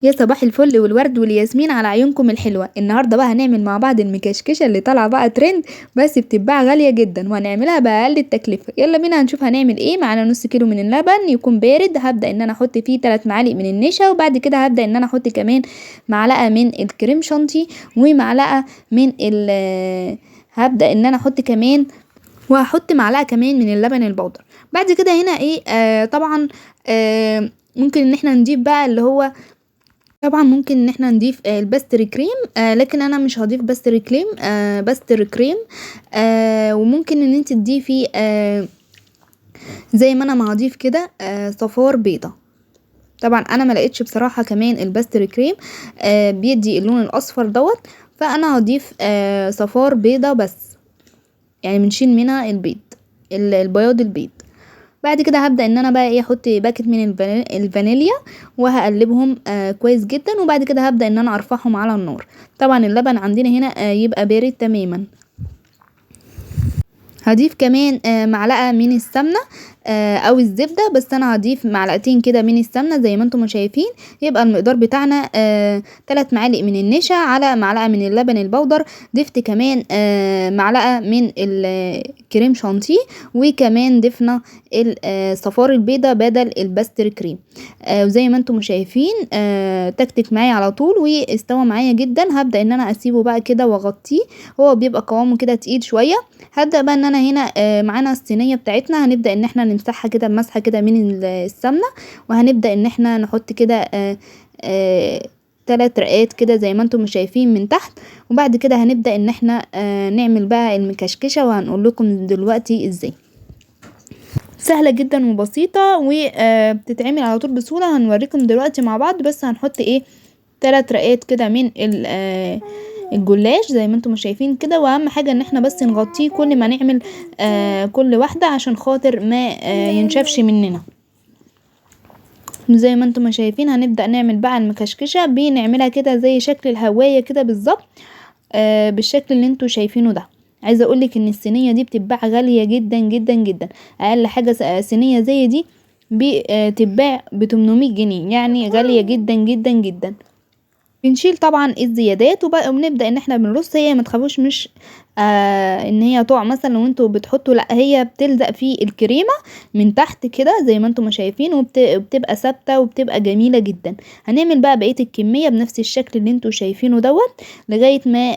يا صباح الفل والورد والياسمين على عيونكم الحلوة. النهاردة بقى هنعمل مع بعض المكشكشة اللي طالعة بقى ترند، بس بتتباع غالية جدا، وهنعملها بأقل التكلفة. يلا بينا هنشوف هنعمل ايه. معانا نص كيلو من اللبن يكون بارد، هبدأ ان انا احط فيه 3 معالق من النشا، وبعد كده هبدأ ان انا احط كمان معلقة من الكريم شانتيه ومعلقة من ال هبدأ ان انا احط كمان، وهحط معلقة كمان من اللبن البودر. بعد كده هنا ايه، طبعا، ممكن ان احنا نضيف بقى اللي هو طبعا ممكن ان احنا نضيف ال pastry cream، لكن انا مش هضيف pastry cream. وممكن ان انت تضيفي، زي ما انا ما هضيف كده، صفار بيضة. طبعا انا ما لقيتش بصراحة كمان ال pastry cream، بيدي اللون الاصفر دوت، فانا هضيف، صفار بيضة بس، يعني بنشيل منها البياض البيض. بعد كده هبدأ ان انا بقى ايه، احط باكت من الفانيليا وهقلبهم، كويس جدا. وبعد كده هبدأ ان انا ارفعهم على النار. طبعا اللبن عندنا هنا، يبقى بارد تماما. هضيف كمان، معلقة من السمنة، او الزبدة، بس انا هضيف معلقتين كده من السمنة زي ما انتم شايفين. يبقى المقدار بتاعنا، 3 معالق من النشا على معلقة من اللبن البودر. ضفت كمان، معلقة من الكريم شانتيه، وكمان ضفنا صفار البيضة بدل الباستر كريم. وزي ما انتم شايفين، تكتك معايا على طول واستوى معايا جدا. هبدأ ان انا اسيبه بقى كده واغطيه، هو بيبقى قوامه كده تقيل شوية. هبدأ بقى ان انا هنا، معانا الصينية بتاعتنا، هنبدأ ان احنا نمسحها كده بمسحة كده من السمنة، وهنبدأ ان احنا نحط كده، 3 رقات كده زي ما انتم شايفين من تحت. وبعد كده هنبدأ ان احنا، نعمل بقى المكشكشة، وهنقول لكم دلوقتي ازاي. سهلة جدا وبسيطة وبتتعمل على طول بسهولة، هنوريكم دلوقتي مع بعض. بس هنحط ايه، 3 رقات كده من الجلاش زي ما انتم شايفين كده. واهم حاجة ان احنا بس نغطيه كل ما نعمل، كل واحدة عشان خاطر ما، ينشفش مننا. زي ما انتم شايفين هنبدأ نعمل بقى المكشكشة، بنعملها كده زي شكل الهواية كده بالظبط، بالشكل اللي انتم شايفينه ده. عايزة اقولك ان الصينية دي بتتباع غالية جدا جدا جدا، اقل حاجة صينية زي دي بتتباع بتمنمية جنيه، يعني غالية جدا جدا جدا. بنشيل طبعا الزيادات وبنبدأ ان احنا بنرص. هي ما تخافوش مش، ان هي تقع مثلا وانتوا بتحطوا، لا هي بتلزق في الكريمة من تحت كده زي ما انتوا ما شايفين، وبتبقى ثابتة وبتبقى جميلة جدا. هنعمل بقى بقية الكمية بنفس الشكل اللي انتوا شايفينه دوت لغاية ما،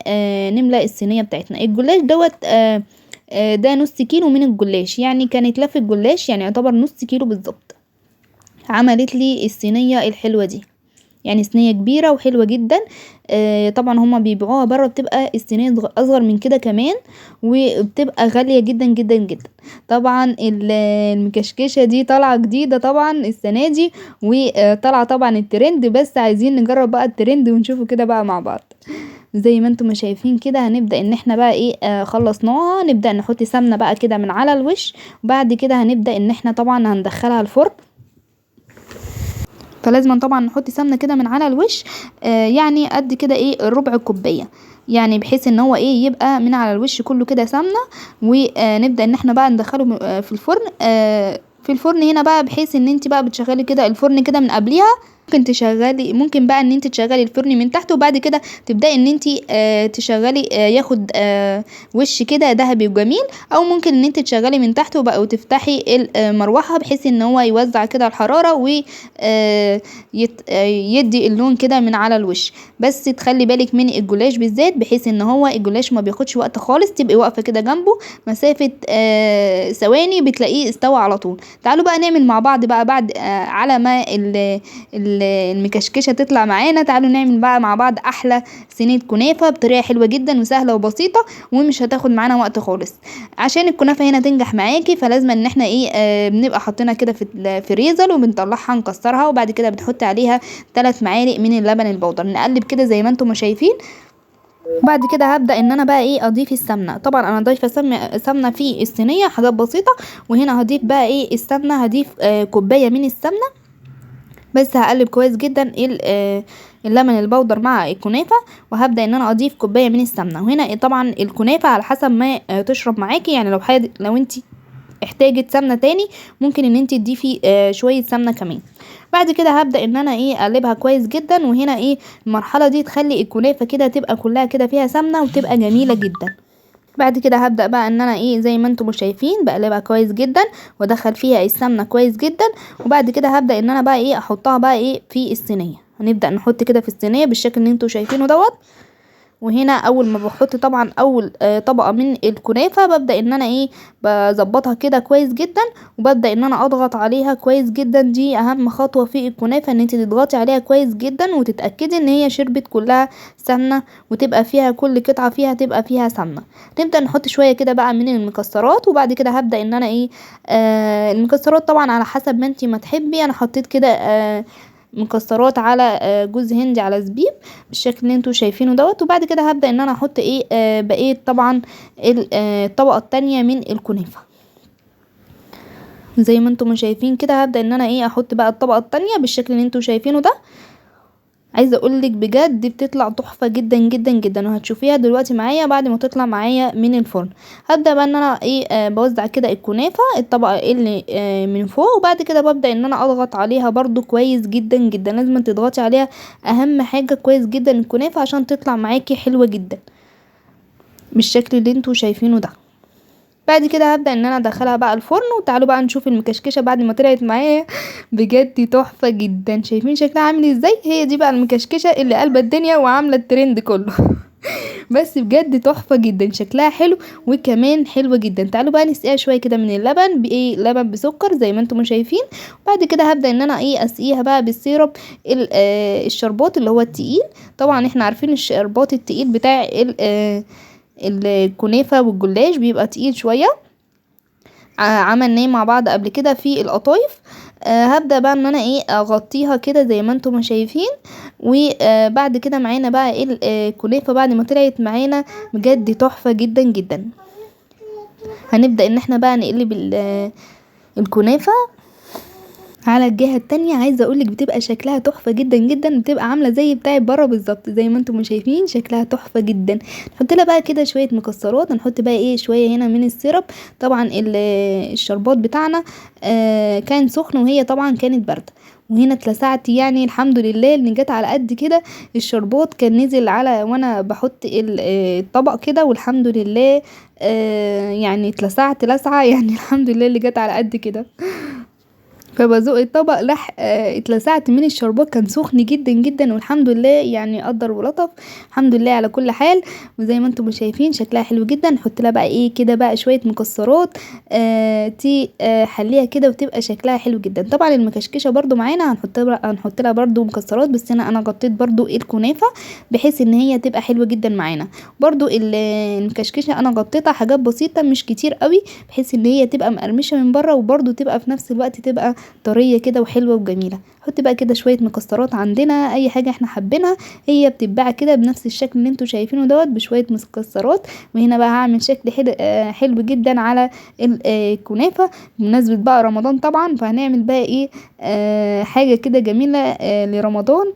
نملأ الصينية بتاعتنا. الجلاش دوت، ده نص كيلو من الجلاش، يعني كانت لفة جلاش، يعني يعتبر نص كيلو بالظبط. عملت لي الصينية الحلوة دي، يعني صينية كبيرة وحلوة جدا. طبعا هما بيبيعوها بره بتبقى الصينية اصغر من كده كمان، وبتبقى غالية جدا جدا جدا. طبعا المكشكشة دي طالعة جديدة طبعا السنة دي، وطالعة طبعا الترند، بس عايزين نجرب بقى الترند ونشوفه كده بقى مع بعض. زي ما انتم ما شايفين كده هنبدأ ان احنا بقى ايه، خلصناها، نبدأ نحط سمنة بقى كده من على الوش. وبعد كده هنبدأ ان احنا طبعا هندخلها الفرن، فلازم طبعا نحط سمنة كده من على الوش، يعني قد كده ايه ربع كوباية، يعني بحيث ان هو ايه يبقى من على الوش كله كده سمنة. ونبدأ ان احنا بقى ندخله في الفرن. في الفرن هنا بقى بحيث ان انت بقى بتشغلي كده الفرن كده من قبليها، ممكن بقى ان انت تشغلي الفرن من تحت، وبعد كده تبداي ان انت، تشغلي، ياخد، وش كده ذهبي وجميل، او ممكن ان انت تشغلي من تحت وتفتحي المروحه بحيث ان هو يوزع كده الحراره و، يدي اللون كده من على الوش. بس تخلي بالك من الجلاش بالذات، بحيث ان هو الجلاش ما بياخدش وقت خالص، تبقي واقفه كده جنبه مسافه، ثواني بتلاقيه استوى على طول. تعالوا بقى نعمل مع بعض بقى بعد، على ما المكشكشة تطلع معانا، تعالوا نعمل بقى مع بعض احلى صينية كنافة بطريقة حلوة جدا وسهلة وبسيطة ومش هتاخد معانا وقت خالص. عشان الكنافة هنا تنجح معاكي فلازم ان احنا ايه، بنبقى حاطينها كده في الفريزر وبنطلعها نكسرها، وبعد كده بنحط عليها 3 معالق من اللبن البودر، نقلب كده زي ما انتم ما شايفين. بعد كده هبدأ ان انا بقى ايه اضيف السمنة. طبعا انا ضايفة سمنة في الصينية، حاجات بسيطة. وهنا هضيف بقى ايه السمنة، هضيف، كوباية من السمنة بس، هقلب كويس جدا اللبن البودر مع الكنافة، وهبدأ ان انا اضيف كوباية من السمنة. وهنا طبعا الكنافة على حسب ما، تشرب معاكي، يعني لو انتي احتاجت سمنة تاني ممكن ان انتي تضيفي، شوية سمنة كمان. بعد كده هبدأ ان انا ايه اقلبها كويس جدا. وهنا ايه المرحلة دي تخلي الكنافة كده تبقى كلها كده فيها سمنة وتبقى جميلة جدا. بعد كده هبدأ بقى ان انا ايه زي ما انتم شايفين بقلبها كويس جدا وادخل فيها السمنة كويس جدا. وبعد كده هبدأ ان انا بقى ايه احطها بقى ايه في الصينية. هنبدأ نحط كده في الصينية بالشكل اللي انتم شايفينه دوت. وهنا اول ما بحط طبعا اول طبقة من الكنافة ببدأ ان انا ايه بظبطها كده كويس جدا، وببدأ ان انا اضغط عليها كويس جدا. دي اهم خطوة في الكنافة، ان انت تضغطي عليها كويس جدا وتتأكدي ان هي شربت كلها سمنة، وتبقى فيها كل قطعة فيها تبقى فيها سمنة. نبدأ نحط شوية كده بقى من المكسرات. وبعد كده هبدأ ان انا ايه المكسرات طبعا على حسب ما انت ما تحبي. انا حطيت كده مكسرات على جوز هندي على زبيب بالشكل اللي انتوا شايفينه دوت. وبعد كده هبدأ ان انا احط ايه بقية طبعا الطبقة التانية من الكنافة زي ما انتوا ما شايفين كده. هبدأ ان انا ايه احط بقى الطبقة التانية بالشكل اللي انتوا شايفينه ده. عايزة اقولك بجد بتطلع تحفة جدا جدا جدا، وهتشوفيها دلوقتي معايا بعد ما تطلع معايا من الفرن. هبدأ بقى ان انا ايه بوزع كده الكنافة الطبقة اللي من فوق. وبعد كده ببدأ ان انا اضغط عليها برضو كويس جدا جدا. لازم تضغطي عليها اهم حاجة كويس جدا الكنافة عشان تطلع معاكي حلوة جدا بالشكل اللي انتوا شايفينه ده. بعد كده هبدأ ان انا ادخلها بقى الفرن. وتعالوا بقى نشوف المكشكشة بعد ما طلعت معايا، بجد تحفة جدا. شايفين شكلها عامل ازاي؟ هي دي بقى المكشكشة اللي قلبة الدنيا وعاملة الترند كله. بس بجد تحفة جدا، شكلها حلو وكمان حلوة جدا. تعالوا بقى نسقيها شوية كده من اللبن بايه، لبن بسكر زي ما انتم شايفين. وبعد كده هبدأ ان انا ايه اسقيها بقى بال syrup الشربات اللي هو التقيل. طبعا احنا عارفين الشربات التقيل بتاع الكنافة والجلاش بيبقى تقيل شوية، عملناه مع بعض قبل كده في القطايف. هبدأ بقى ان انا ايه اغطيها كده زي ما انتم شايفين. وبعد كده معانا بقى ايه الكنافة بعد ما طلعت معانا بجد تحفة جدا جدا. هنبدأ ان احنا بقى نقلب الكنافة على الجهة التانية. عايزة اقولك بتبقى شكلها تحفة جدا جدا، بتبقى عاملة زي بتاعة بره بالظبط زي ما انتم شايفين، شكلها تحفة جدا. نحط لها بقى كده شوية مكسرات، نحط بقى ايه شوية هنا من السيرب. طبعا الشربات بتاعنا كان سخن وهي طبعا كانت باردة، وهنا اتلسعت يعني الحمد لله ان جت على قد كده. الشربات كان نزل على وانا بحط الطبق كده، والحمد لله يعني اتلسعت لسعة يعني الحمد لله اللي جت على قد كده. فبزق الطبق لح اتلسعت من الشربات، كان سخن جدا جدا، والحمد لله يعني قدر ولطف، الحمد لله على كل حال. وزي ما انتم شايفين شكلها حلو جدا. نحط لها بقى ايه كده بقى شوية مكسرات تي حليها كده وتبقى شكلها حلو جدا. طبعا المكشكشه برضو معانا هنحط لها برضو مكسرات، بس انا غطيت برضو الكنافه بحيث ان هي تبقى حلوة جدا معانا. برضو المكشكشه انا غطيتها حاجات بسيطة مش كتير قوي، بحيث ان هي تبقى مقرمشه من بره وبرضو تبقى في نفس الوقت تبقى طرية كده وحلوه وجميلة. حط بقى كده شوية مكسرات عندنا، اي حاجة احنا حابينها هي بتتباع كده بنفس الشكل اللي انتوا شايفينه دوت بشوية مكسرات. وهنا بقى هعمل شكل حلو جدا على الكنافه بمناسبة بقى رمضان طبعا، فهنعمل بقى ايه حاجة كده جميلة لرمضان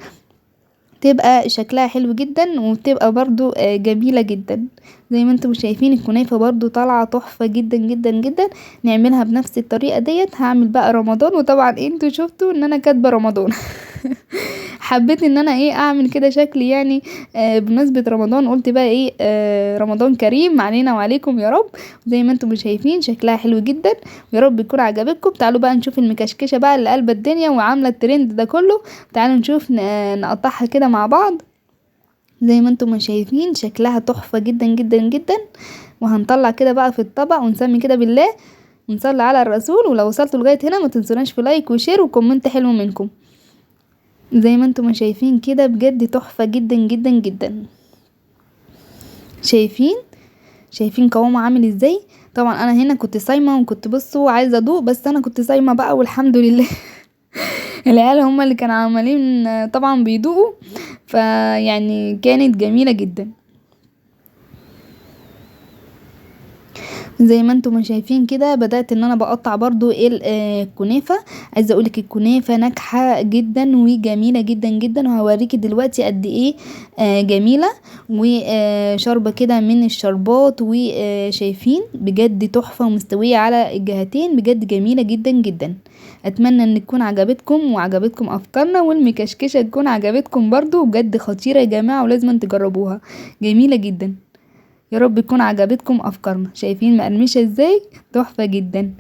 تبقى شكلها حلو جدا وتبقى برضو جميلة جدا. زي ما انتم شايفين الكنافة برضو طالعة تحفة جدا جدا جدا. نعملها بنفس الطريقة ديت. هعمل بقى رمضان، وطبعا انتوا شفتوا ان انا كاتبة رمضان حبيت ان انا ايه اعمل كده شكل يعني بمناسبة رمضان، قلت بقى ايه رمضان كريم علينا وعليكم يا رب. زي ما انتم شايفين شكلها حلو جدا، ويا رب يكون عجبتكم. تعالوا بقى نشوف المكشكشة بقى اللي قلبت الدنيا وعاملة الترند ده كله. تعالوا نشوف نقطعها كده مع بعض. زي ما انتم شايفين شكلها تحفة جدا جدا جدا. وهنطلع كده بقى في الطبق ونسمي كده بالله ونصلي على الرسول. ولو وصلتوا لغاية هنا ما تنسوناش في like و share و comment حلو منكم. زي ما انتم شايفين كده بجد تحفة جدا جدا جدا. شايفين قوامه عامل ازاي. طبعا انا هنا كنت صايمة وكنت بصوا عايزة ادوق، بس انا كنت صايمة بقى والحمد لله العيال هما اللي كانوا عمالين طبعا بيدوقوا، فيعني كانت جميلة جدا. زي ما انتم شايفين كده بدأت ان انا بقطع برضو الكنافة. عايزة اقولك الكنافة ناجحة جدا وجميلة جدا جدا، وهوريكي دلوقتي قد ايه جميلة وشاربة كده من الشربات، وشايفين بجد تحفة ومستوية على الجهتين، بجد جميلة جدا جدا. اتمنى ان تكون عجبتكم وعجبتكم افكارنا، والمكشكشة تكون عجبتكم برضو، بجد خطيرة يا جماعة ولازم تجربوها، جميلة جدا. يا رب تكون عجبتكم افكارنا. شايفين مقرمشة ازاي؟ تحفة جدا.